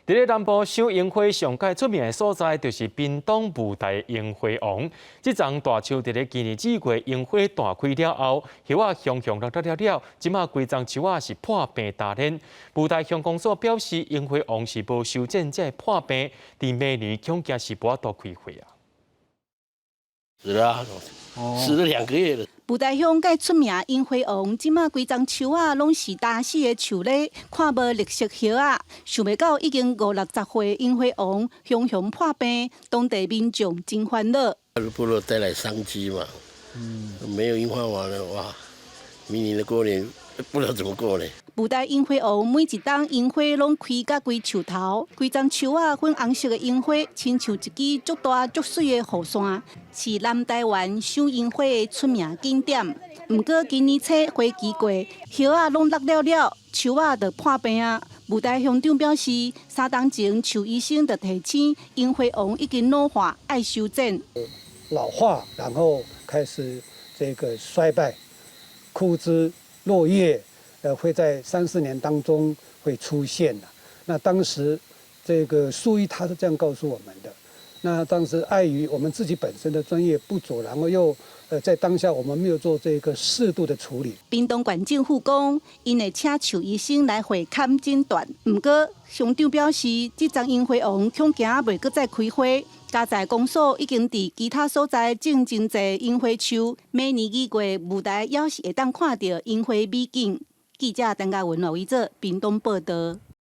佇咧南部賞櫻花上蓋出名的所在，就是屏東霧台櫻花王。這叢大樹佇咧今年4月櫻花大開了後，葉仔雄雄落了了，這馬規叢樹仔是破病焦爛。霧台鄉公所表示，櫻花王是無修剪才會破病，佇明年恐驚是無法度開花啊。死了，死了2個月了。霧台鄉蓋出名櫻花王，這馬規叢樹仔攏是焦死的樹咧，看無綠色葉仔。想袂到已經五六十歲櫻花王，雄雄破病，當地民眾真煩惱。部落帶來商機嘛，沒有櫻花王了，哇！明年的過年不知道怎麼過呢。霧台櫻花王每一冬櫻花攏開甲規樹頭，規叢樹仔粉紅色的櫻花，親像一支足大足媠的雨傘，是南台灣賞櫻花的出名景點。毋過今年初花期過，葉仔攏落了了，樹仔就破病啊。霧台鄉長表示，3冬前樹醫生就提醒櫻花王已經老化，愛修剪。老化，然後開始這個衰敗、枯枝、落葉，會在三四年當中會出現的。那當時這個樹醫他是這樣告訴我們的。那當時礙於我們自己本身的專業不足，然後又在當下我們沒有做這個適度的處理。屏東縣政府講，𪜶會請樹醫生來會勘診斷。毋過鄉長表示，這叢櫻花王恐驚袂閣再開花。嘉載公所已經佇其他所在種真濟櫻花樹，明年2月霧台猶是會當看著櫻花美景。記者陳嘉文、羅維哲屏東報道。